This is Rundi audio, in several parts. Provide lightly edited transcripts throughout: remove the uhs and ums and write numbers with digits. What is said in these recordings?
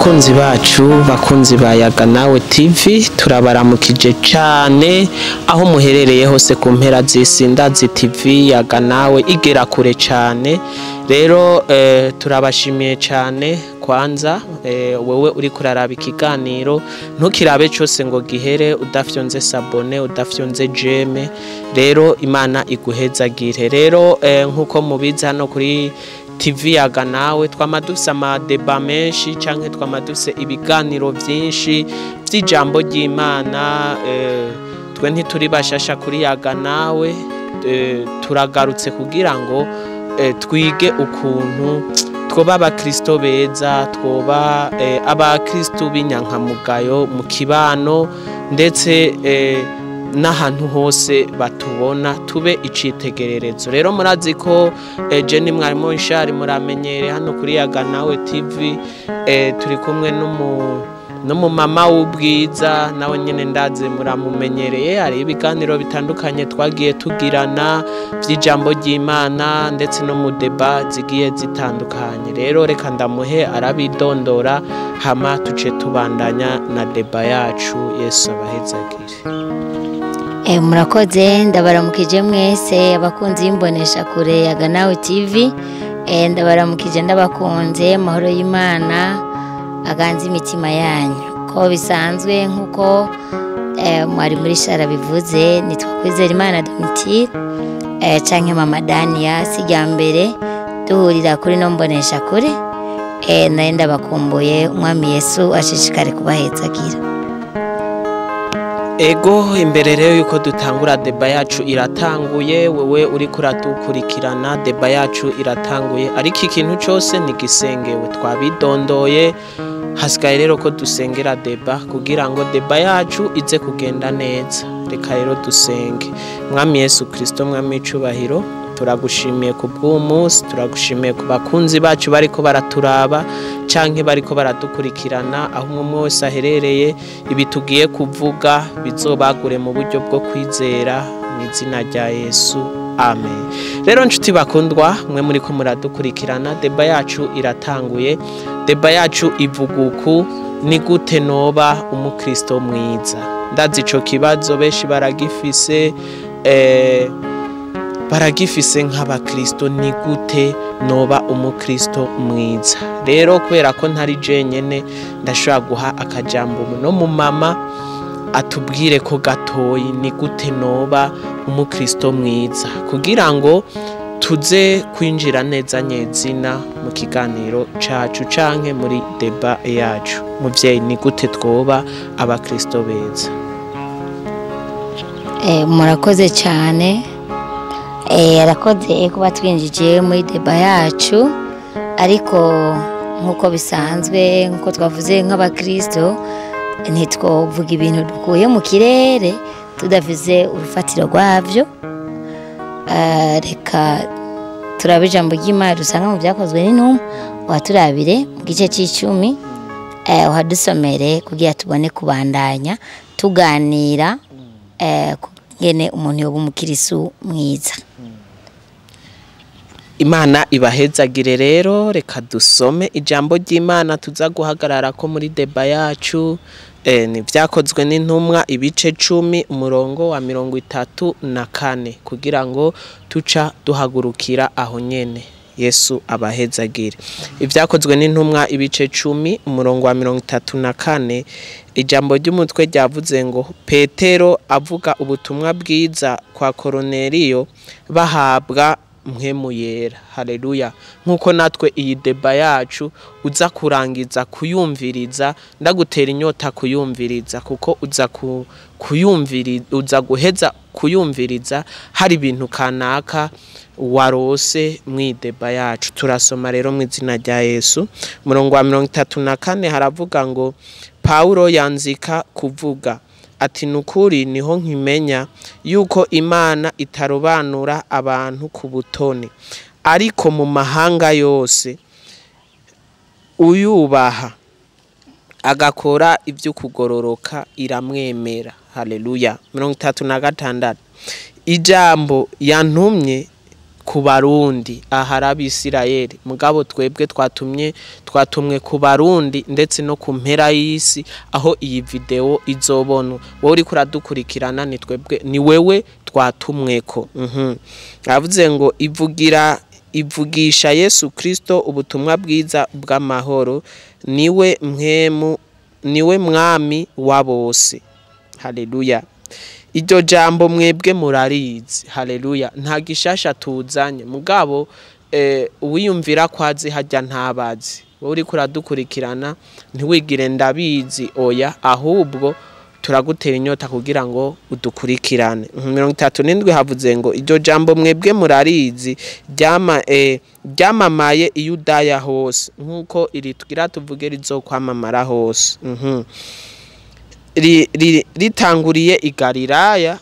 Bakunzi bacu, bakunzi ba Yaga Nawe TV, turabaramukije cyane aho muherereye hose ku mpera z'isi. Ndazi TV Yaga Nawe igera kure cyane. Rero turabashimiye cyane. Kwanza wewe uri kuraraba ikiganiro, ntukirabe cyose ngo gihere udafyonze s'abonner, udafyonze j'aime. Rero Imana iguhezagire. Rero nkuko mubizi, hano kuri TV Yaga Nawe twama dufise ama débats menshi canke twama dufise ibiganiro vyinshi vy'ijambo ry'Imana. Twe ntituri bashasha kuri Yaga Nawe. Turagarutse kugira ngo twige ukuntu twoba abakristo beza, twoba abakristo b'inyankamugayo mu kibano ndetse n'ahantu hose batubona, tube icitegererezo. Rero murazi ko Jenny mwarimu Nshari muramenyere hano kuri Yaga Nawe TV. Turi kumwe n'umumama w'ubwiza, nawe nyine ndaze muramumenyereye. Hari ibiganiro bitandukanye twagiye tugirana by'ijambo ry'Imana ndetse no mu débats zigiye zitandukanye. Rero reka ndamuhe arabidondora, hama tuce tubandanya na débat yacu. Yesu abahezagire. Murakoze, ndabaramukije mwese abakunzi b'imbonesha kure Yaga Nawe TV. Ndabaramukije, ndabakunze. Amahoro y'Imana aganze imitima yanyu. Ko bisanzwe, nk'uko mwari muri shara bivuze, nitwa Kwizera Imana Domitire canke Mama Dania. Si rya mbere duhurira kuri no mbonesha kure. Naye ndabakumbuye. Umwami Yesu ashishikare kubahezagira. Ego, imbere rero yuko dutangura débat yacu, iratanguye. Wewe uriko uradukurikirana, débat yacu iratanguye, ariko ikintu cyose ntigisengewe. Twabidondoye, hasigaye rero ko dusengera débat kugira ngo débat yacu ize kugenda neza. Reka rero dusenge. Mwami Yesu Kristo, Mwami w'icubahiro, turagushimiye ku bw'uwo munsi, turagushimiye ku bakunzi bacu bariko baraturaba canke bariko baradukurikirana aho umwe wese aherereye. Ibi tugiye kuvuga bizobagure mu buryo bwo kwizera, mu izina rya Yesu, amen. Rero nshuti bakundwa, mwe muriko muradukurikirana, débat yacu iratanguye. Débat yacu ivuga uku: ni gute noba umukristo mwiza? Ndazi ico kibazo benshi baragifise, baragifise nk'abakristo: ni gute noba umukristo mwiza? Rero kubera ko ntari jenyene, ndashobora guha akajambo no mu mama atubwire ko gatoyi ni gute noba umukristo mwiza, kugira ngo tuze kwinjira neza nyezina mu kiganiro cacu canke muri débat yacu. Muvyeyi, ni gute twoba abakristo beza? Murakoze cyane. Arakoze kuba twinjije muri débat yacu, ariko nk'uko bisanzwe, nk'uko twavuze, nk'abakristo ntitwovuga ibintu dukuye mu kirere tudavize urufatiro rwabyo. Reka turabe ijambo ry'Imana dusanga mu Byakozwe n'Intumwa, waturabire mu gice c'icumi, uhadusomere kugira tubone kubandanya tuganira kungene umuntu yoba umukirisu mwiza. Imana ibahezagire. Rero reka dusome ijambo ry'Imana tuza guhagarara ko muri débat yacu. Ni Byakozwe n'Intumwa ibice 10, umurongo wa 34, kugira ngo tuca duhagurukira aho nyene. Yesu abahezagire. Ibyakozwe n'Intumwa ibice 10, umurongo wa 34. Ijambo ry'umutwe ryavuze ngo: "Petero avuga ubutumwa bwiza kwa Koroneliyo, bahabwa Mpwemu Yera." Haleluya! Nk'uko natwe iyi débat yacu uza kurangiza kuyumviriza, ndagutera inyota kuyumviriza, kuko uza kuyumviriza, uza guheza kuyumviriza hari ibintu kanaka warose mw'i débat yacu. Turasoma rero mu izina rya Yesu. Umurongo wa 34 haravuga ngo: "Pawulo yanzika kuvuga ati: 'Nukuri niho nkimenya yuko Imana itarobanura abantu ku butoni, ariko mu mahanga yose uyubaha agakora ibyo kugororoka iramwemera.'" Haleluya! 36: "Ijambo yantumye ku Barundi. Aha Abisirayeli, mugabo twebwe twatumwe ku Barundi ndetse no ku mpera y'isi aho iyi video izobonwa. Wowe uriko uradukurikirana ni twebwe, ni wewe twatumweko. Avuze ngo ivugisha Yesu Kristo ubutumwa bwiza bw'amahoro, niwe mpwemu, niwe mwami wa bose. Haleluya. Iryo jambo mwebwe murarizi. Haleluya. Nta gishasha tuzanye, mugabo uwiyumvira ko azi hajya ntabazi. Wowe uriko uradukurikirana ntiwigire ndabizi, oya, ahubwo turagutera inyota kugira ngo udukurikirane. 37 havuze ngo iryo jambo mwebwe murarizi ryamamaye i Yudaya hose, nkuko iri tugira tuvuge rizokwamamara hose. Ritanguriye i Galilaya,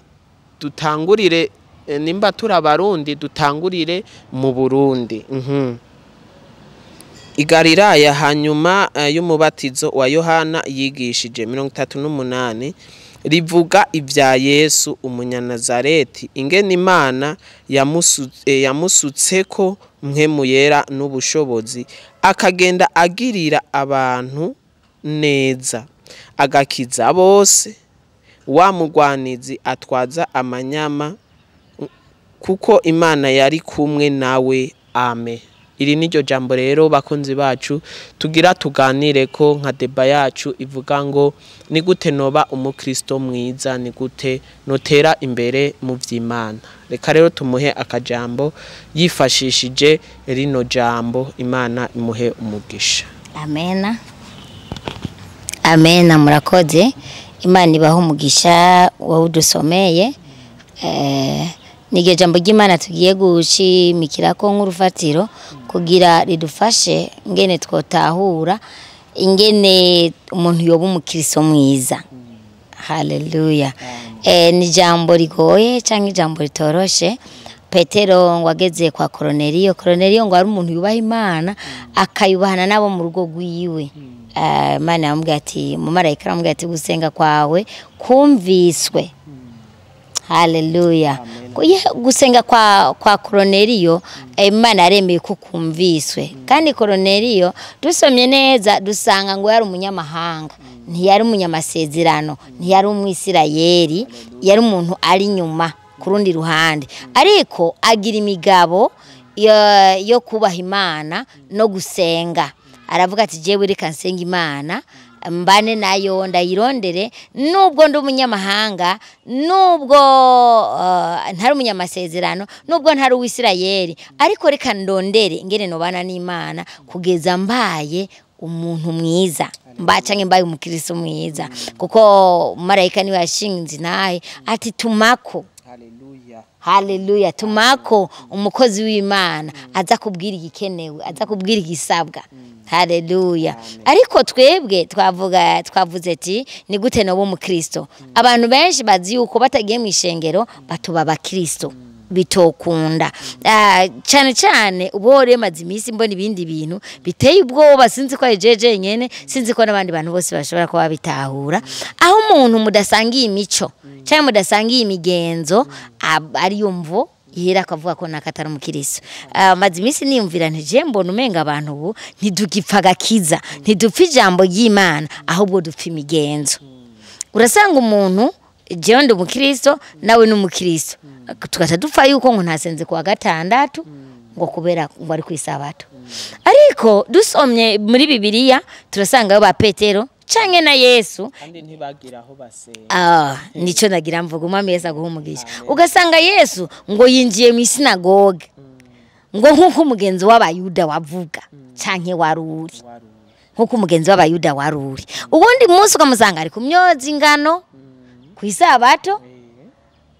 dutangurire nimba turi Abarundi dutangurire mu Burundi. I Galilaya hanyuma y'umubatizo wa Yohana yigishije. 38 rivuga ibya Yesu umunyanazareti, ingene Imana yamusutseko mpwemu yera n'ubushobozi, akagenda agirira abantu neza, agakiza bose wa mugwanizi atwaza amanyama, kuko Imana yari kumwe nawe. Amen. Iri niryo jambo rero bakunzi bacu tugira tuganire ko nka deba yacu ivuga ngo ni gute noba umukristo mwiza, ni gute notera imbere mu vy'Imana. Reka rero tumuhe akajambo yifashishije rino jambo, Imana imuhe umugisha. Amena. Amena, murakoze. Imana ibahe umugisha wowe udusomeye. Niryo jambo ry'Imana tugiye gushimikirako nk'urufatiro kugira ridufashe ngene twotahura ingene umuntu yoba umukristo mwiza. Haleluya. Ni jambo rigoye canke ijambo ritoroshe. Petero ngo ageze kwa Koroneliyo, Koroneliyo ngo ari umuntu yubaha Imana akayubahana nabo mu rugo rwiwe. Imana yamubwiye ati, umumarayika aramubwira ati gusenga kwawe kumviswe. Haleluya. Gusenga kwa Koroneliyo, Imana yaremeye ko kumviswe. Kandi Koroneliyo dusomye neza dusanga ngo yari umunyamahanga, ntiyari umunyamasezerano, ntiyari umwisirayeli, yari umuntu ari inyuma ku rundi ruhande, ariko agira imigabo yo kubaha Imana no gusenga. Aravuga ati jewe reka nsenga Imana mbane nayo ndayirondere, nubwo ndi umunyamahanga, nubwo ntari umunyamasezerano, nubwo ntari uwisirayeli, ariko reka ndondere ingene nobana n'Imana kugeza mbaye umuntu mwiza, canke mbaye umukristo mwiza. Kuko marayika niwe yashinze naye ati tumako. Haleluya, tumako umukozi w'Imana aza kubwira igikenewe, aza kubwira igisabwa. Haleluya. Ariko twebwe twavuze ati ni gute noba umukristo? Abantu benshi bazi yuko batagiye mu ishengero batuba abakristo, bitokunda. Cyane cyane ubu rero maze iminsi mbona ibindi bintu biteye ubwoba, sinzi ko ari jeje nyene, sinzi ko n'abandi bantu bose bashobora kuba bitahura, aho umuntu mudasangiye imico cyangwa mudasangiye imigenzo ari yumvo ihera akavuga ko nakatari umukristo. Maze iminsi niyumvira nti je mbona umenga abantu ubu ntidugipfa gakiza, ntidupfa ijambo ry'Imana, ahubwo dupfa imigenzo. Urasanga umuntu jewe ndi umukristo nawe ni umukristo, tugaca dupfa yuko ngo ntasenze kuwa gatandatu ngo kubera ngo ari kwisabato. Ariko dusomye muri Bibiliya turasanga ba Petero canke na Yesu kandi ntibagira aho basenga. Nico nagira mvuga, umwami Yesu aguhe umugisha. Ugasanga Yesu ngo yinjiye mu isinagoge ngo nkuko umugenzi w'Abayuda wavuga canke waruri, nkuko umugenzi w'Abayuda waruri. Ubundi munsi ukamusanga ari kumyoza ingano kwisabato,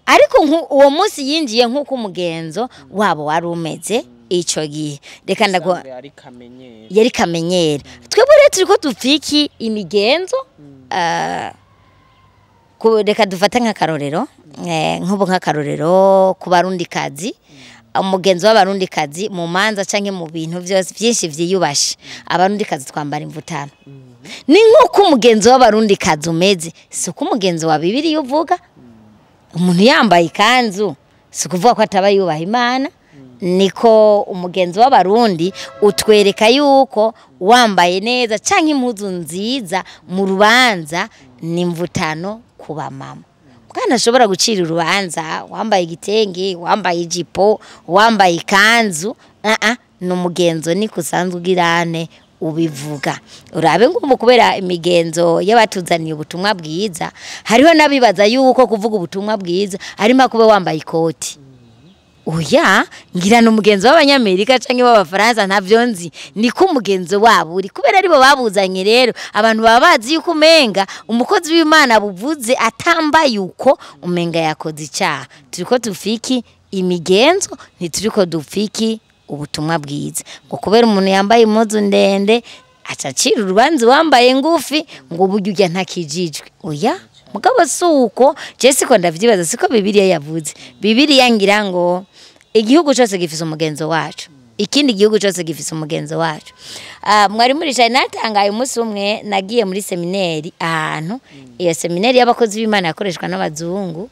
ariko uwo munsi yinjiye nkuko umugenzo wabo wari umeze ico gihe. Reka ndago yari kamenyera. Twebwe rero turiko dupfiki imigenzo. Reka dufate nk'akarorero, nk'ubu nk'akarorero ku Barundikazi, umugenzo w'Abarundikazi mu manza canke mu bintu byose byinshi vyiyubashe, Abarundikazi twambara imvutano. Ni nkuko umugenzo w'Abarundikazi umeze, si uko umugenzo wa Bibiliya uvuga. Umuntu yambaye ikanzu si ukuvuga ko ataba yubaha Imana. Niko umugenzi w'abarundi utwereka yuko wambaye neza canke impuzu nziza mu rubanza ni mvutano ku bamama. Bwana ashobora gucira urubanza wambaye igitenge, wambaye ijipo, wambaye ikanzu, ni umugenzo niko usanzwe ugirane ubivuga. Urabe ngo kubera imigenzo y'abatuzaniye ubutumwa bwiza, hariho nabibaza yuko kuvuga ubutumwa bwiza arimo kuba wambaye ikoti. Oya, ngira n'umugenzo w'abanyamerika canke w'abafaransa ntavyo nzi, niko umugenzo wabo uri kubera aribo babuzanye. Rero abantu baba bazi yuko umenga umukozi w'Imana buvuze atambaye uko umenga yakoze icyaha. Turiko dufiki imigenzo, ntituriko dufiki ubutumwa bwiza. Ngo kubera umuntu yambaye impuzu ndende aca acira urubanza wambaye ngufi ngo uburyo ujya ntakijijwe. Oya, mugabo si uko, je siko ndavyibaza, siko Bibiliya yavuze. Bibiliya ngira ngo igihugu cyose gifise umugenzo wacu, ikindi gihugu cyose gifise umugenzo wacu. Mwari muri cyane natangaye umunsi umwe nagiye muri seminari ahantu, iyo seminari y'abakozi b'Imana yakoreshwa n'abazungu.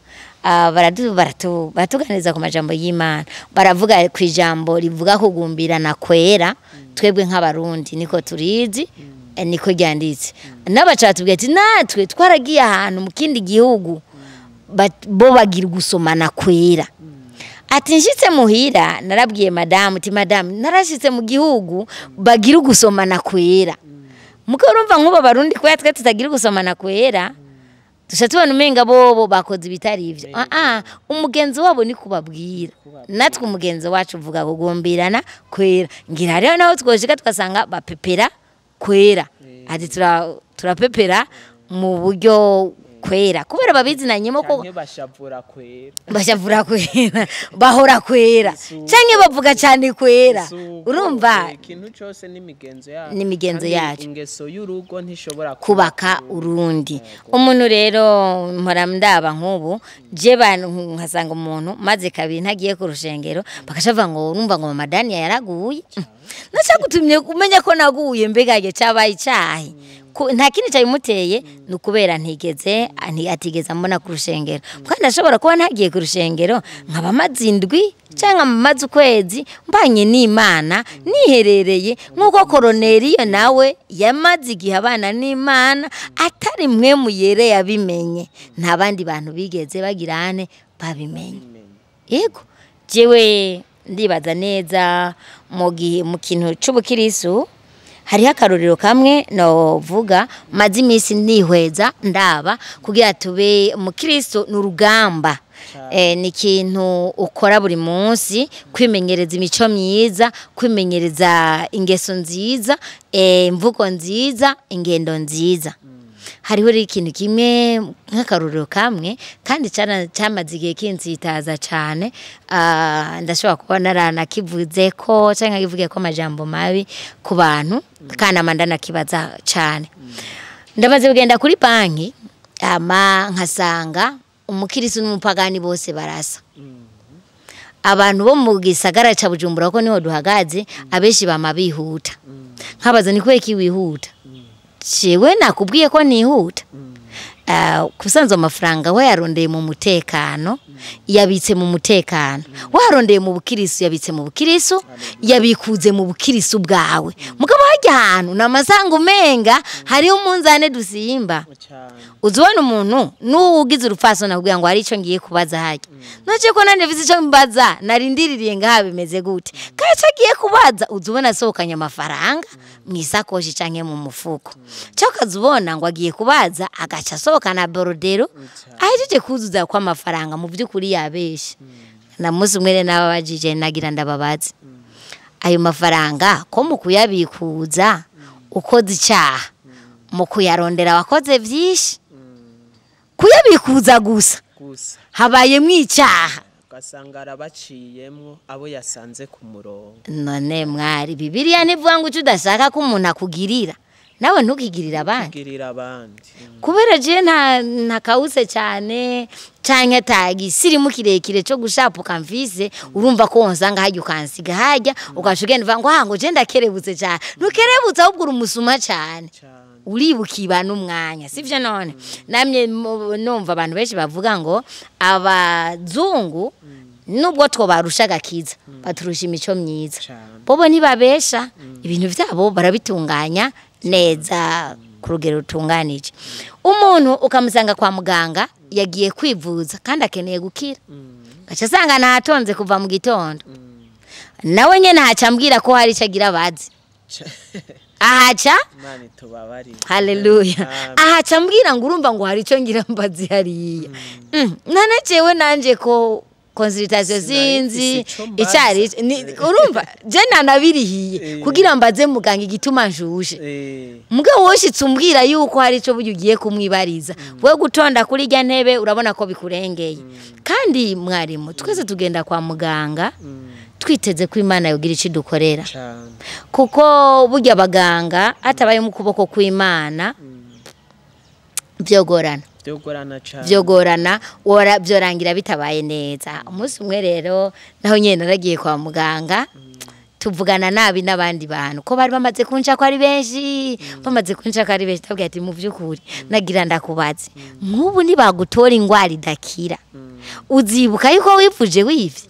Baratuganiriza ku majambo y'Imana, baravuga ku ijambo rivuga kugumbirana kwera. Twebwe nk'abarundi niko turizi, niko ryanditse. N'abaca batubwira ati natwe twaragiye ahantu mu kindi gihugu bo bagira gusomana kwera. Ati nshitse muhira narabwiye madamu ati madamu narashitse mu gihugu bagira gusomana kwera. Muko urumva nk'ubu abarundi kwera twe tutagira gusomana kwera, duca tubona umenga bobo bakoze ibitari ivyo. Umugenzo wabo ni kubabwira, natwe umugenzo wacu uvuga kugumbirana kwera. Ngira rero naho twoshika tugasanga bapepera kwera, ati turapepera mu buryo kwera kubera babizinanyemo ko bashavura kwera, bashavura kwera, bahora kwera canke bavuga cyane kwera. Urumva ikintu cyose n'imigenzo yacu, n'imigenzo yacu. Ingeso y'urugo ntishobora kubaka urundi. Umuntu rero mpora ndaba nk'ubu je bantu nkasanga umuntu maze kabiri ntagiye ku rushengero bakashavuga ngo urumva ngo mama Dania yaraguye. Nacagutumye kumenya ko naguye, mbega cyabaye icyahe? Nta kindi cyabimuteye ni ukubera ntigeze atigeze ambona ku rushengero. Kandi ashobora kuba ntagiye ku rushengero nkaba maze indwi cyangwa maze ukwezi mbanye n'Imana niherereye, nk'uko Koroneliyo nawe yamaze igihe abana n'Imana atari mwe muyere yabimenye, nta bandi bantu bigeze bagirane babimenye. Yego, jewe ndibaza neza mu gihe mu kintu c'ubukirisu hariho akarorero kamwe novuga maze iminsi nihweza ndaba kugira tube umukristo ni urugamba. Ni ikintu ukora buri munsi, kwimenyereza imico myiza, kwimenyereza ingeso nziza, imvugo nziza, ingendo nziza. Hariho rero ikintu kimwe nk'akarorero kamwe kandi cyamaze igihe kinsitaza cyane. Ndashobora kuba naranakivuze ko cyangwa nkivuge ko amajambo mabi ku bantu kandi amanda nakibaza cyane. Ndamaze kugenda kuri banki ama nkasanga umukirisu n'umupagani bose barasa. Abantu bo mu gisagara ca Bujumbura ko niho duhagaze abeshi bama bihuta. Nkabaza ni kweki wihuta? Jewe nakubwiye ko nihuta. Kusanzwe amafaranga wayarondeye mu mutekano, yabitse mu mutekano. Warondeye mu bukirisu, yabitse mu bukirisu, yabikuze mu bukirisu bwawe. Mugabo hajya ahantu namasanga umenga hariho umunzane dusimba. Uzubona umuntu n'uwugize urufaso nakubwira ngo hari ico ngiye kubaza hajya. Noce ko nande mfise ico mbaza, narindiririye ngaha bimeze gute. Kaca agiye kubaza uzubona asohokanye amafaranga mwisakoshi canke mu mufuko. Cyo kazubona ngo agiye kubaza agaca asohokana borodero ahejeje kuzuza kwa amafaranga mu by'ukuri yabeshe. Na munsi umwe nababajije nagira ndababaze. Ayo mafaranga ko mu kuyabikuza ukoze icaha, mu kuyarondera wakoze vyinshi, kuyabikuza gusa habayemwo icaha, ugasanga arabaciyemwo abo yasanze ku murongo. None mwari Bibiliya ntivuga ngo ico udashaka ko umuntu akugirira nawe ntukigirira abandi. Kugirira abandi. Kubera je nta kawuse cyane canke tagisirimu kirekire cyo gushapuka mvise, urumva ko wonsanga hajya ukansiga hajya ugaca ugenda uvuga ngo ah ngo je ndakerebutse cyane. Ntukerebutse ahubwo uri umusuma cyane. Uribukiba n'umwanya, sivyo? None namye numva abantu benshi bavuga ngo abazungu Nubwo twobarusha agakiza, baturusha imico myiza. Bobo ntibabesha, ibintu byabo barabitunganya neza ku rugero rutunganije. Umuntu ukamusanga kwa muganga yagiye kwivuza kandi akeneye gukira, gaca asanga ntatonze kuva mu gitondo, nawe nyene ahaca ambwira ko hari icyo agira bazi ahaca. Imana itubabarire. Haleluya. Amen. Ahaca ambwira ngo urumva ngo hari icyo ngira mbazi hariya. None jewe nanje ko consultation Sinari sinzi mfise ico mbaza. Icari urumva je nanabirihiye kugira mbaze muganga igituma nshushe. Mugabo woshitse umbwira yuko hari ico burya ugiye kumwibariza, we gutonda kuri irya ntebe urabona ko bikurengeye. Kandi mwarimu, twese tugenda kwa muganga twiteze ko Imana yogira ico idukorera, kuko burya abaganga hatabayemo ukuboko kw'Imana vyogorana. Byogorana cyane. Vyogorana, vyorangira bitabaye neza. Umunsi umwe rero naho nyene naragiye kwa muganga, tuvugana nabi n'abandi bantu ko bari bamaze kunca ko ari benshi, bamaze kunca ko ari benshi. Ndabwira ati: "Mu by'ukuri nagira ndakubaze, nk'ubu nibagutora ingwara idakira, uzibuka yuko wivuje wivye?"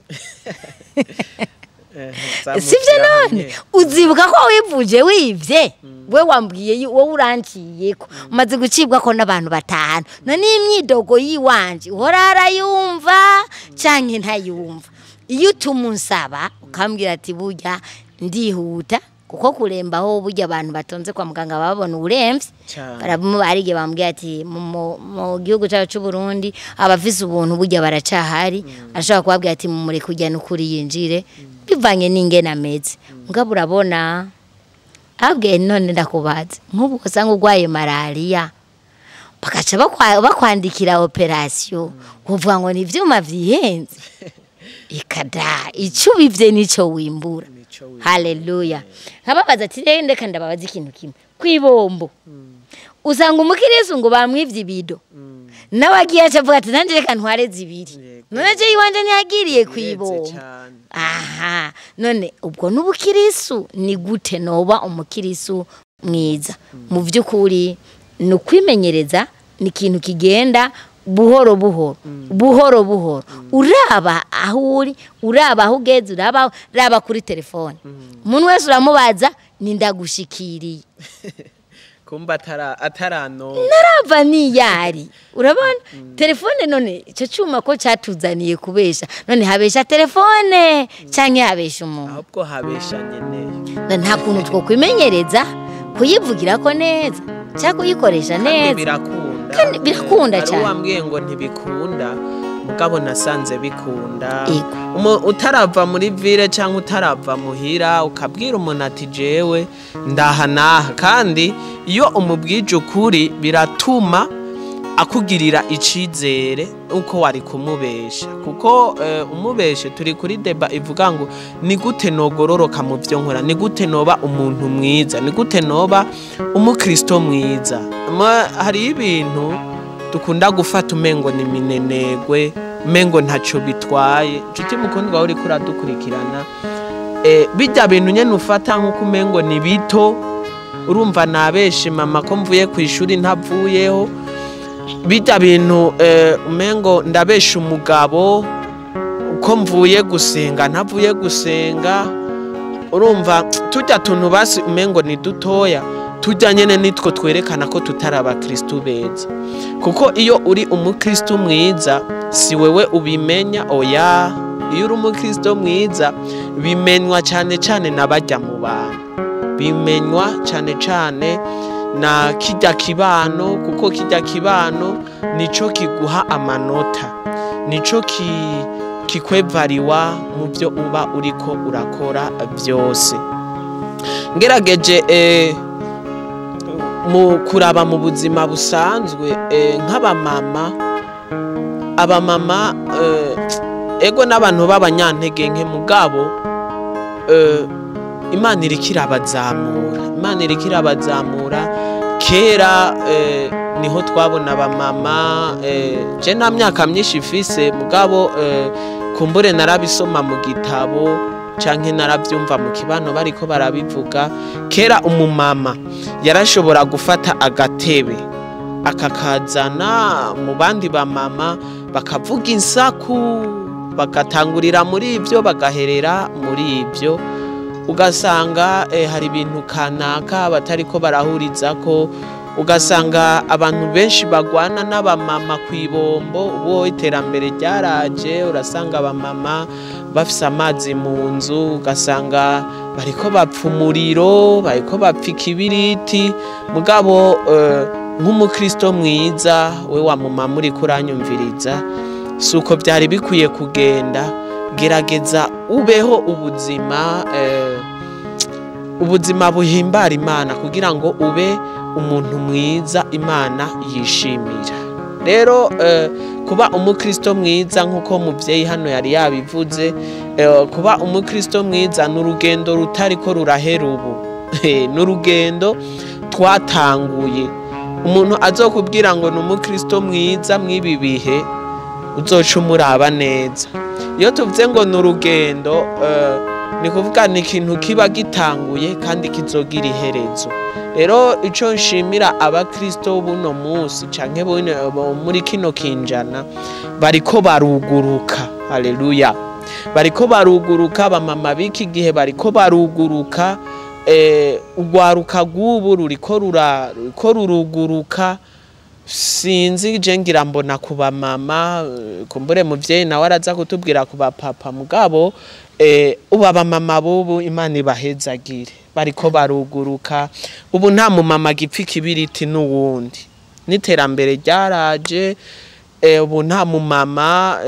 Sivyo? None uzibuka ko wivuje wivye? We wambwiye wowe uranciyeko, umaze gucibwa ko n'abantu batanu. None imyidogo yiwanje uhora arayumva canke ntayumva? Iyo utuma unsaba ukambwira ati burya ndihuta, kuko kuremba ho burya abantu batonze kwa muganga babona uremvye. Baramu hari igihe bambwiye ati mu gihugu cyacu cy'u Burundi abafise ubuntu burya baracahari, ashobora kubabwira ati mumureke ujya n'ukuri yinjire, bivanye n'ingene ameze. Mugabo urabona abwiye: "None ndakubaza, nk'ubu usanga urwaye malariya bakaca bakwandikira opération, uvuga ngo ni ivyuma vyihenze?" Ikada ico ubivye nico wimbura. Nico wimbura. Haleluya. Nkababaza ati: "Rero ndeka ndababaza ikintu kimwe, kwibombo usanga umukirisu ngo bamwivye ibido, nawe agiye aca avuga ati nanjye reka ntware zibiri." None je iwanje ntiyagiriye Bireze kwibombo? Cane. Aha none ubwo n'ubukirisu ni gute noba umukirisu mwiza? Mu by'ukuri ni ukwimenyereza, ni ikintu kigenda buhoro buhoro, buhoro buhoro, uraba aho uri, uraba aho ugeze, uraba raba kuri telefone. Umuntu wese uramubaza ni ndagushikiriye. Kumba atarano. Narava niyari urabona telefone. None icyo cyuma ko cyatuzaniye kubesha, none habesha telefone canke habesha umuntu? Ahubwo habesha nyeneyo. None nta kuntu twokwimenyereza kuyivugira ko neza cyangwa kuyikoresha Kandi neza? birakunda. Kandi birakunda Hari cyane. uwambwiye ngo ntibikunda, mugabo nasanze bikunda. Utarava muri ville cyangwa utarava muhira, ukabwira umuntu ati jewe ndaha naha, kandi iyo umubwije ukuri biratuma akugirira icizere uko wari kumubesha, kuko umubeshe. Turi kuri débat ivuga ngo ni gute nogororoka mu byo nkora, ni gute noba umuntu mwiza, ni gute noba umukristo mwiza. Hari ibintu dukunda gufata umengo ni minenegwe, umengo ntaco bitwaye. Nshuti mukundwa uriko uradukurikirana, bijya bintu nyene ufata nk'uko umengo ni bito, urumva nabeshe mama ko mvuye ku ishuri ntavuyeho, bijya bintu umengo ndabesha umugabo ko mvuye gusenga ntavuye gusenga, urumva tujya tuntu basi umengo ni dutoya, tujya nyene nitwo twerekana ko tutari abakristu beza. Kuko iyo uri umukristu mwiza si wewe ubimenya, oya. Iyo uri umukristo mwiza bimenywa cyane cyane n'abajya mu bantu, bimenywa cyane cyane na kijya kibano, kuko kijya kibano nico kiguha amanota, nico kikwevariwa mu byo uba uriko urakora byose. Ngerageje mu kuraba mu buzima busanzwe, nk'abamama, abamama ego n'abantu b'abanyantege nke, mugabo Imana iriko irabazamura, Imana iriko irabazamura. Kera niho twabona abamama, je nta myaka myinshi ifise, mugabo kumbure narabisoma mu gitabo canke naravyumva mu kibano bariko barabivuga. Kera umumama yarashobora gufata agatebe akakazana mu bandi bamama bakavuga insaku. Bagatangurira muri ibyo, bagaherera muri ibyo. Ugasanga hari ibintu kanaka batariko barahuriza ko, ugasanga abantu benshi bagwana n'abamama ku ibombo. Ubu iterambere ryaraje, urasanga abamama bafise amazi mu nzu, ugasanga bariko bapfa umuriro, bariko bapfa ikibiriti. Mugabo nk'umukristo mwiza, we wa mumama uriko uranyumviriza, si uko byari bikwiye kugenda. Gerageza ubeho ubuzima ubuzima buhimbara Imana, kugira ngo ube umuntu mwiza Imana yishimira. Rero kuba umukristo mwiza, nk'uko muvyeyi hano yari yabivuze, kuba umukristo mwiza ni urugendo rutariko rurahera ubu. Ni urugendo twatanguye. Umuntu azokubwira ngo ni umukristo mwiza mw'ibi bihe, uzoca umuraba neza. Iyo tuvuze ngo ni urugendo, ni kuvuga ni ikintu kiba gitanguye kandi kizogira iherezo. Rero ico nshimira abakristo buno munsi canke muri kino kinjana, bariko baruguruka. Haleluya! Bariko baruguruka. Abamama b'iki gihe bariko baruguruka. Urwaruka rw'ubu ruriko ruruguruka. Sinzi, je ngira mbona ku bamama, kumbure muvyeyi nawe araza kutubwira ku bapapa. Mugabo ubu abamama bubu, Imana ibahezagire, bariko baruguruka. Ubu nta mumama gipfa ikibiriti n'uwundi, n'iterambere ryaraje. Ubu nta mumama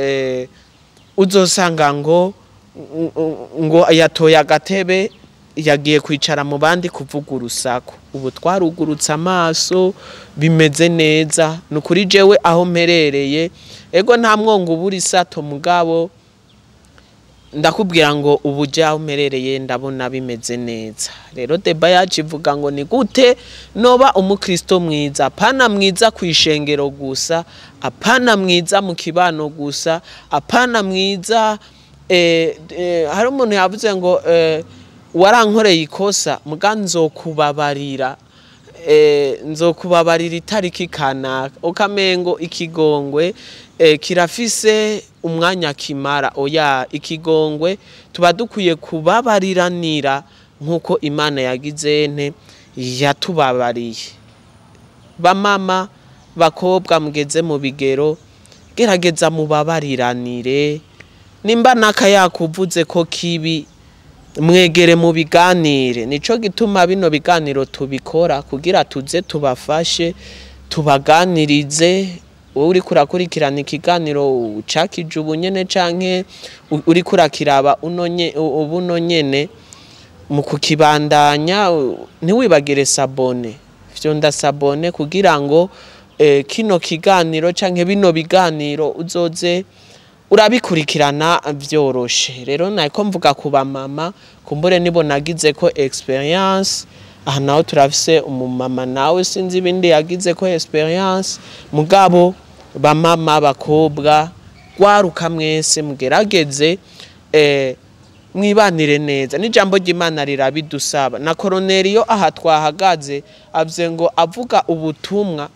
uzosanga ngo yatoye agatebe, yagiye kwicara mu bandi kuvuga urusaku. Ubu twarugurutse amaso, bimeze neza. Ni ukuri, jewe aho mperereye, ego, nta mwongo ubura isato, mugabo ndakubwira ngo ubu je aho mperereye ndabona bimeze neza. Rero débat yacu ivuga ngo ni gute noba umukristo mwiza? Apana mwiza ku ishengero gusa, apana mwiza mu kibano gusa, apana mwiza. Hari umuntu yavuze ngo warankoreye ikosa, muga nzokubabarira, nzokubabarira itariki kanaka. Ukamengo ikigongwe kirafise umwanya kimara. Oya, ikigongwe tuba dukwiye kubabariranira nk'uko Imana yagize nte? Yatubabariye. Bamama, bakobwa mugeze mu bigero, gerageza mubabariranire. Nimba naka yakuvuze ko kibi, mwegere mu biganire. Nico gituma bino biganiro tubikora, kugira tuze tubafashe, tubaganirize. Wowe uriko urakurikirana ikiganiro ucakije ubu nyene, canke uriko urakiraba ubuno nyene, mu kukibandanya ntiwibagire s'abonner, fyonda s'abonner, kugira ngo kino kiganiro canke bino biganiro uzoze urabikurikirana vyoroshe. Rero nariko mvuga ku bamama, kumbure nibo nagize ko expérience. Aha naho turafise umumama, nawe sinzi ibindi yagize ko expérience. Mugabo bamama, bakobwa, gwaruka mwese, mugerageze mwibanire neza. N'ijambo ry'Imana rirabidusaba. Na Koroneliyo aha twahagaze avuze ngo avuga ubutumwa,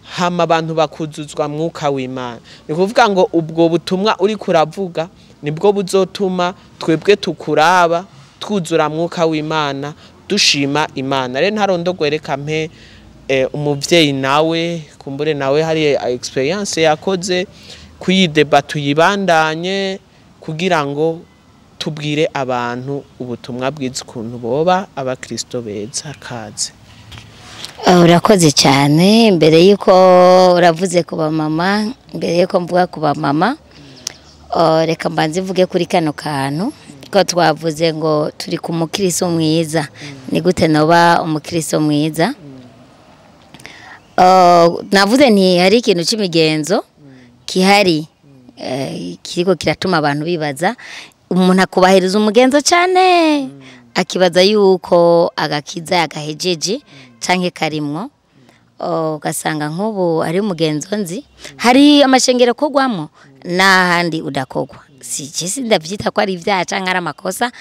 hama abantu bakuzuzwa Mwuka w'Imana. Ni kuvuga ngo ubwo butumwa uriko uravuga nibwo buzotuma twebwe tukuraba twuzura Mwuka w'Imana, dushima Imana. Rero ntarondogwereka mpe umuvyeyi, nawe kumbure nawe hari expérience yakoze kuyi débat, tuyibandanye kugira ngo tubwire abantu ubutumwa bwiza, ukuntu boba abakristo beza. Kaze. Urakoze cyane. Mbere yuko uravuze ku bamama, mbere yuko mvuga ku bamama, reka mbanze mvuge kuri kano kantu ko twavuze ngo turi ku mukristo mwiza. Ni gute noba umukristo mwiza? Navuze nti hari ikintu cy'imigenzo kihari, kiriko kiratuma abantu bibaza. Umuntu akubahiriza umugenzo cyane, akibaza yuko agakiza yagahejeje canke karimwo. Ugasanga nk'ubu ari umugenzo nzi, hari amashengero kogwamo n'ahandi udakogwa. Si ndabyita ko ari ibyaha cyangwa ari amakosa,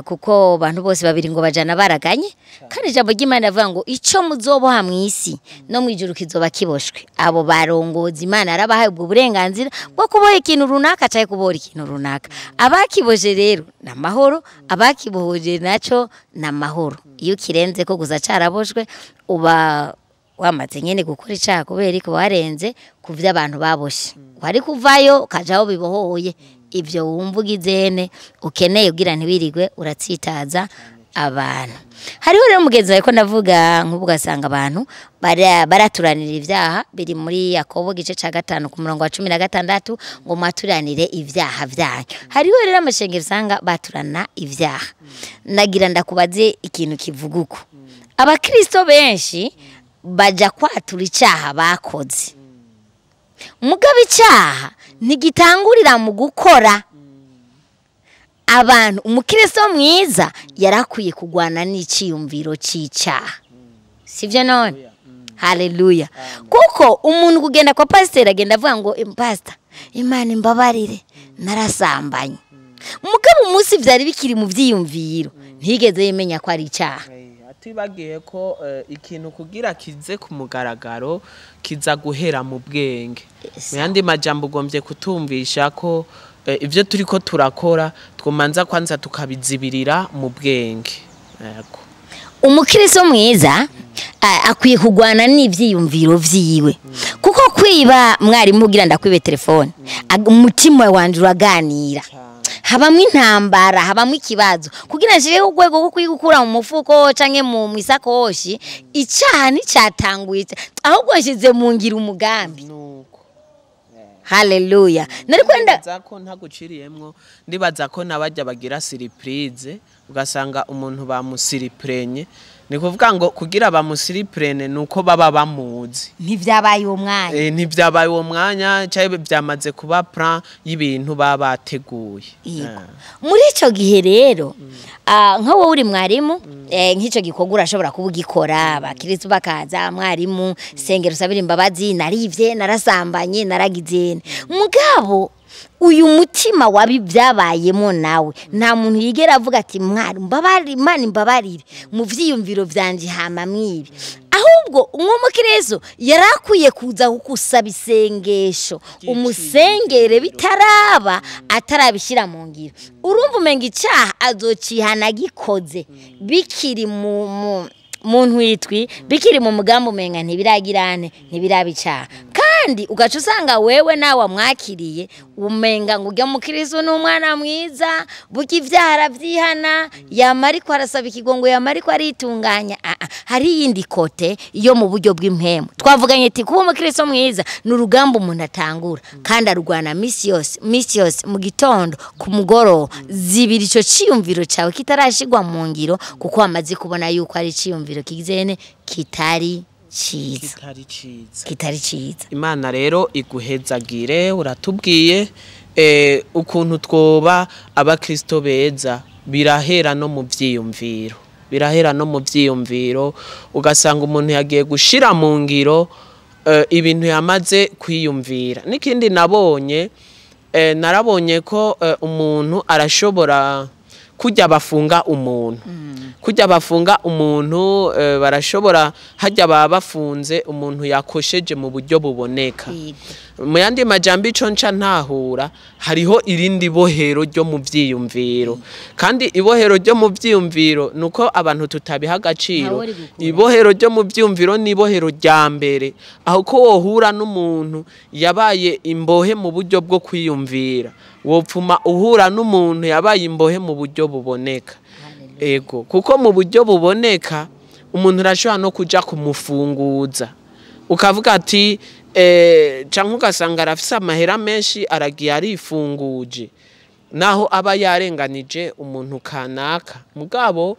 kuko abantu bose babiri ngo bajana baraganye, kandi ijambo ry'Imana rivuga ngo icyo muzoboha mu isi no mu ijuru kizoba kiboshwe. Abo barongozi Imana yarabahaye ubwo burenganzira bwo kuboha ikintu runaka cyangwa kubohora ikintu runaka. Abakiboje rero ni amahoro, abakibohoje nacyo ni amahoro. Iyo ukirenze ko gusa caraboshwe, uba wamaze nyene gukora icaha, kubera ko warenze ku vyo abantu baboshe. Wari kuvayo ukaja aho bibohoye, ivyo wumva ugizene ukeneye kugira ntiwirigwe uratsitaza abantu. Hariho rero mugenzi wawe ko ndavuga nk'ubu, ugasanga abantu baraturanira ibyaha, biri muri Yakobo gice ca 5 ku murongo wa 16, ngo mwaturanire ibyaha byanyu. Hariho rero amashengero usanga baturana ibyaha. Nagira ndakubaze ikintu kivuga uko abakristo benshi baja kwatura icaha bakoze, mugabo icaha ntigitangurira mu gukora. Abantu, umukristo mwiza yarakwiye kugwana n'iciyumviro c'icaha, sivyo none? Haleluya. Kuko umuntu kugenda kwa pasiteri agenda avuga ngo pastor, Imana imbabarire narasambanye, mugabo umunsi vyari bikiri mu vyiyumviro ntigeze yimenya ko ari icaha. Atibagiye ko ikintu kugira kize ku mugaragaro kiza guhera mu bwenge. Mu yandi majambo ugombye kutumvisha ko ibyo turiko turakora twomanza kwanza tukabizibirira mu bwenge. Yego. Umukristo mwiza akwiye kugwana n'ivyiyumviro vyiwe, kuko kwiba mwarimu ugira ndakwibe telefone, umutima wanje uraganira, habamwo intambara, habamwo ikibazo kugira nshire ku rwego rwo kwigukura mu mufuko canke mu isakoshi. Icaha nticatanguye, ahubwo nshize mu ngiro umugambi. Nuko. Haleluya. Nari kwenda Ndibaza ko ntaguciriyemwo, ndibaza ko nabajya bagira surprise, ugasanga umuntu bamusiriprenye, ni kuvuga ngo kugira bamusiriprene nuko baba bamuzi. Ntivyabaye uwo mwanya. Ntivyabaye uwo mwanya, cyangwa byamaze kuba plan y'ibintu baba bateguye. Yego. Muri ico gihe rero, nka wowe uri mwarimu, nk'ico gikorwa urashobora kuba ugikora, abakristo bakaza, mwarimu sengero usabira imbabazi, narivye, narasambanye, naragizene. Mugabo uyu mutima wabi byabayemo nawe, nta muntu yigera avuga ati mwari mbabarire, Imana imbabarire mu vyiyumviro vyanje hama mwibi. Ahubwo nk'umukristo yarakwiye kuza kukusaba isengesho, umusengere bitaraba, atarabishyira mu ngiro. Urumva umenga icaha azocihana gikoze bikiri mu ntwitwi, bikiri mu mugambi, umenga ntibiragirane, ntibiraba icaha. Kandi ugaca usanga wewe nawe wamwakiriye umenga ngo ujya mukristo ni umwana mwiza, burya ibyaha aravyihana, yama ariko arasaba ikigongo, yama ariko aritunganya. Hari iyindi côté yo mu buryo bw'impwemu. Twavuganye ati kuba umukristo mwiza ni urugamba umuntu atangura kandi arwana misi yose, misi yose, mu gitondo, ku mugoroba. Zibira ico ciyumviro cawe kitarashigwa mu ngiro, kuko wamaze kubona yuko ari iciyumviro kigizene kitari ciza. Kitari ciza. Kitari ciza. Imana rero iguhezagire. Uratubwiye ukuntu twoba abakristo beza, birahera no mu vyiyumviro, birahera no mu vyiyumviro. Ugasanga umuntu yagiye gushira mu ngiro ibintu yamaze kwiyumvira. N'ikindi nabonye, narabonye ko umuntu arashobora kujya bafunga umuntu, kujya bafunga umuntu, barashobora hajya baba bafunze umuntu yakosheje mu buryo buboneka. Mu yandi majambo, ico nca ntahura, hariho irindi bohero ryo mu vyiyumviro, kandi ibohero ryo mu vyiyumviro nuko abantu tutabiha agaciro. Ntawe uri gukura. Ibohero ryo mu vyiyumviro ni ibohero rya mbere, aho ko wohura n'umuntu yabaye imbohe mu buryo bwo kwiyumvira, wopfuma uhura n'umuntu yabaye imbohe mu buryo buboneka. Ego, kuko mu buryo buboneka umuntu urashobora no kuja kumufunguza, ukavuga ati canke ugasanga arafise amahera menshi, aragiye arifunguje, naho aba yarenganije umuntu kanaka. Mugabo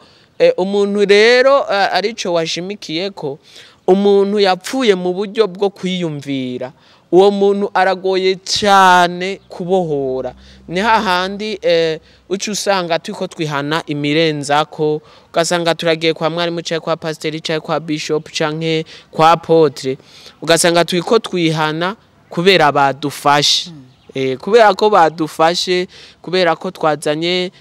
umuntu rero arico washimikiye ko umuntu yapfuye mu buryo bwo kwiyumvira, uwo muntu aragoye cyane kubohora. Ni hahandi uca usanga turiko twihana imirenzako, ugasanga turagiye kwa mwarimu canke kwa pasiteri canke kwa bishop canke kwa apôtre, ugasanga turiko twihana kubera badufashe. Kubera ko badufashe, kubera ko twazanye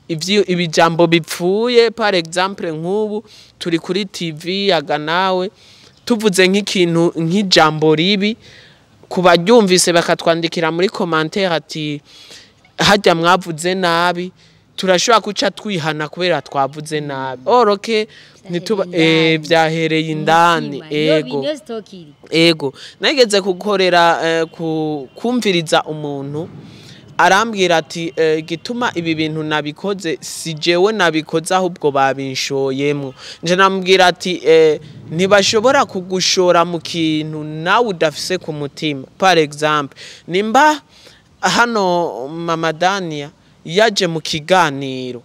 ibijambo bipfuye. Par exemple, nk'ubu turi kuri TV Yaga Nawe, tuvuze nk'ikintu, nk'ijambo ribi, ku baryumvise bakatwandikira muri commentaire ati: "Hajya mwavuze nabi." Turashobora guca twihana kubera twavuze nabi, oroke ntituba byahereye indani. Ego. Niyo stokiri. Ego, nageze gukorera kumviriza umuntu arambwira ati: "Gituma ibi bintu nabikoze, si jewe nabikoze, ahubwo babinshoyemwo." Nje namubwira ati: "Ntibashobora kugushora mu kintu nawe udafise ku mutima." Par exemple, nimba hano Mama Dania yaje mu kiganiro,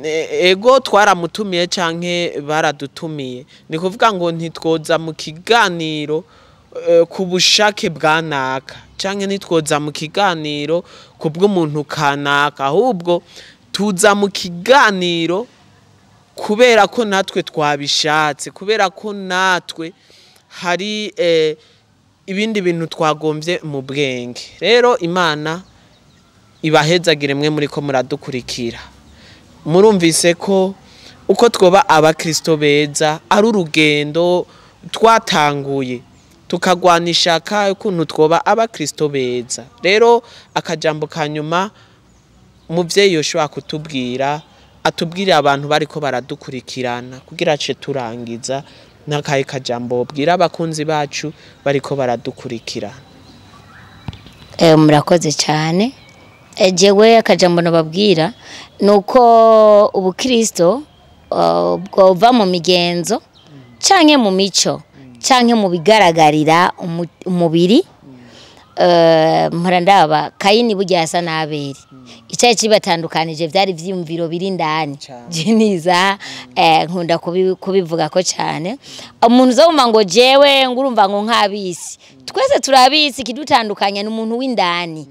ego, twaramutumiye canke baradutumiye, ni kuvuga ngo ntitwoza mu kiganiro ku bushake bwa naka, canke ntitwoza mu kiganiro ku bw'umuntu kanaka, ahubwo tuza mu kiganiro kubera ko natwe twabishatse, kubera ko natwe hari ibindi bintu twagombye mu bwenge. Rero Imana ibahezagire mwe muri ko muradukurikira. Murumvise ko uko twoba abakristo beza ari urugendo twatanguye, tukagwana ishaka ukuntu twoba abakristo beza. Rero akajambo ka nyuma muvyeyi yoshobora kutubwira, atubwire abantu bariko baradukurikirana kugira ace turangiza, n'akahe kajambo wobwira abakunzi bacu bariko baradukurikirana? Murakoze cyane. Jewe akajambo nababwira ni uko ubukristo bwova mu migenzo canke mu mico canke mu bigaragarira umubiri. Mpora ndaba Kayini, burya yasa n'Abeli, icyayi kibatandukanije vyari ivyiyumviro biri indani. Cane. Jeniza nkunda kubivuga ko cyane umuntu uzumva ngo jewe ngo urumva ngo nk'abisi, twese turabisi, ikidutandukanya ni umuntu w'indani.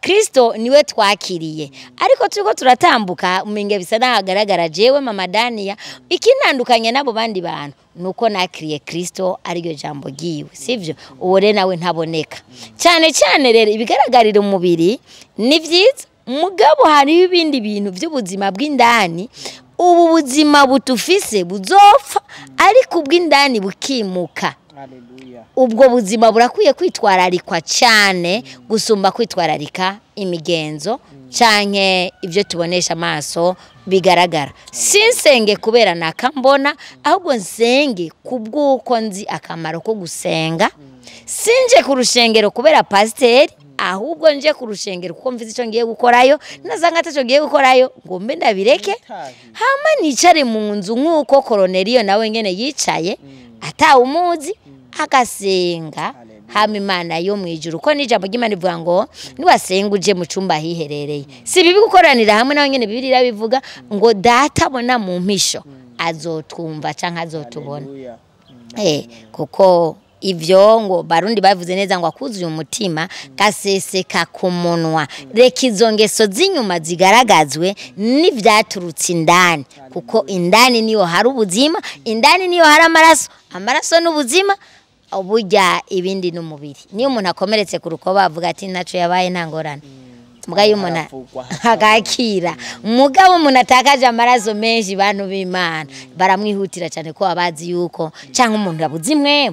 Kristo niwe twakiriye, ariko turiko turatambuka umenga bisa n'ahagaragara. Jewe Mama Dania, ikintandukanya n'abo bandi bantu nuko nakiriye Kristo, ariryo jambo ryiwe, sivyo? Uwo rero nawe ntaboneka cyane cyane. Rero ibigaragarira umubiri ni vyiza, mugabo hariho ibindi bintu by'ubuzima bw'indani. Ubu buzima butufise buzopfa, ariko ubw'indani bukimuka. Ubwo buzima burakwiye kwitwararikwa cyane gusumba kwitwararika imigenzo canke ibyo tubonesha amaso bigaragara. Sinsenge kubera nakambona, ahubwo nsenge kubw'uko nzi akamaro ko gusenga. Sinje ku rushengero kubera pasiteri, ahubwo nje ku rushengero kuko mvize icyo ngiye gukorayo. Nasanga ataco ngiye gukorayo, ngo mbe ndabireke, hama nicare mu nzu nk'uko Koroneliyo nawe nyene yicaye atawumuzi agasenga, hama Imana yo mu ijuru, ko n'ijambo ry'Imana rivuga ngo niwasenga uje mu cumba hiherereye. Si bibi gukoranira hamwe, nawe nyene Bibiliya bivuga ngo Data abona mu mpisho azotwumva canke azotubona. Kuko ivyo ngo Barundi bavuze neza ngo akuzuye umutima kaseseka ku munwa. Reka izo ngeso z'inyuma zigaragazwe n'ivyaturutse indani, kuko indani niyo hari ubuzima, indani niyo hari amaraso, amaraso n'ubuzima, burya ibindi n'umubiri. Niyo umuntu akomeretse ku rukoba avuga ati ntaco yabaye, nta ngorane. Mugabo iyo umuntu Aravugwa. Agakira. Mugabo umuntu atakaje amaraso menshi, bantu b'Imana, baramwihutira cyane ko abazi yuko cyangwa umuntu yabuze imwe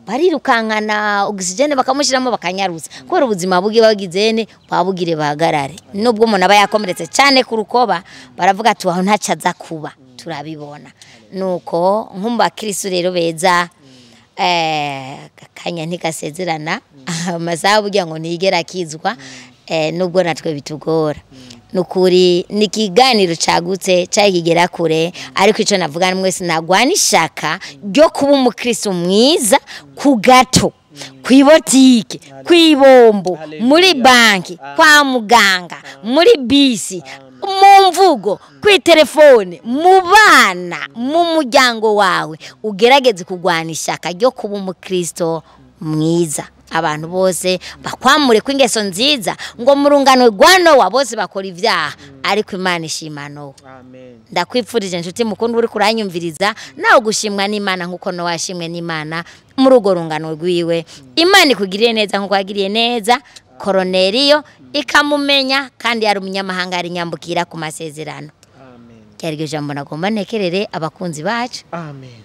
barirukankana oxygène bakamushyiramo bakanyaruza, kubera ubuzima bwe bagizene babugire bahagarare. Nubwo umuntu aba yakomeretse cyane ku rukoba, baravuga ati aho ntacyo aza kuba, turabibona. Nuko nk'umubakirisu rero beza, akanya ntigasezerana, amasaha burya ngo ntiyigera akizwa, nubwo natwe bitugora. Nukuri ni ikiganiro cagutse cyari kigera kure, ariko icyo navuga mwese nagwana ishaka ryo kuba umukristo mwiza ku gato, ku ibotike, ku ibombo, muri banki, kwa muganga, muri bisi, mu mvugo, kuri telefone, mu bana, mu muryango wawe, ugerageze kurwana ishaka ryo kuba umukristo mwiza. Abantu bose bakwamure ko ingeso nziza, ngo mu rungano rwa Nowa bose bakora ibyaha, ariko Imana ishima Nowa. Amen. Ndakwipfurije inshuti mukunda uri kuranyumviriza nawe gushimwa n'Imana nk'uko Nowa yashimwe n'Imana muri urwo rungano rwiwe. Imana ikugiriye neza nk'uko yagiriye neza. Koroneriyo ikamumenya kandi yari umunyamahanga, yari nyambukira ku masezerano. Amen. Ryari iryo jambo nagomba ntekerere abakunzi bacu. Amen.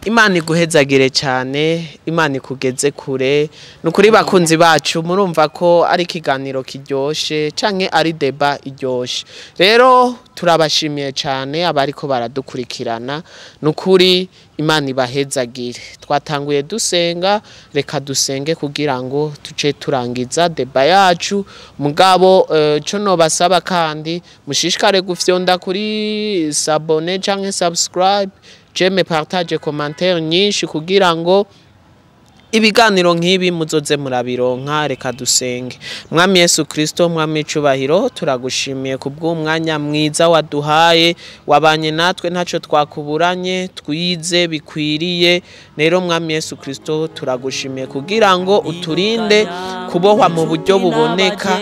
Imana iguhezagire cyane, Imana ikugeze kure. Ni ukuri bakunzi bacu, murumva ko ari ikiganiro kiryoshe canke ari débat iryoshe. Rero turabashimiye cyane abariko baradukurikirana. Ni ukuri Imana ibahezagire. Twatanguye dusenga, reka dusenge kugira ngo tuce turangiza débat yacu. Mugabo co nobasaba kandi, mushishikare gufyonda kuri s'abonner canke subscribe, j'aime, partage, commentaire nyinshi kugira ngo ibiganiro nk'ibi muzoze murabironka. Reka dusenge. Mwami Yesu Kristo, Mwami icubahiro, turagushimiye kubw'umwanya mwiza waduhaye, wabanye natwe, ntacyo twakuburanye, twize bikwiriye. Rero Mwami Yesu Kristo, turagushimiye kugira ngo uturinde kubohwa mu buryo buboneka,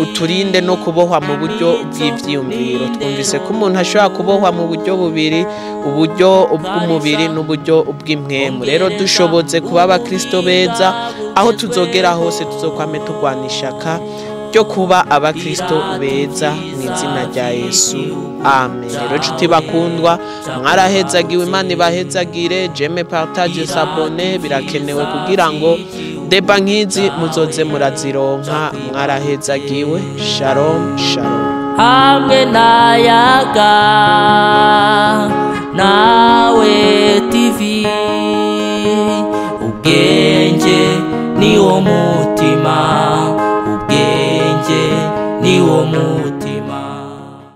uturinde no kubohwa mu buryo bw'ivyiyumviro. Twumvise ko umuntu ashobora kubohwa mu buryo bubiri, uburyo bw'umubiri n'uburyo bw'impwemu. Rero dushobotse kuba abakristo beza, aho tuzogera hose tuzokwame turwana ishaka ryo kuba abakristo beza, mu izina rya Yesu, amen. Rero nshuti bakundwa, mwarahezagiwe, Imana ibahezagire. J'aime, partage, s'abonner birakenewe kugira ngo débat nk'izi muzoze murazironka. Mwarahezagiwe. Shalom, shalom. Hamwe n'Ayaga Nawe TV, ubwenge ni wo muti.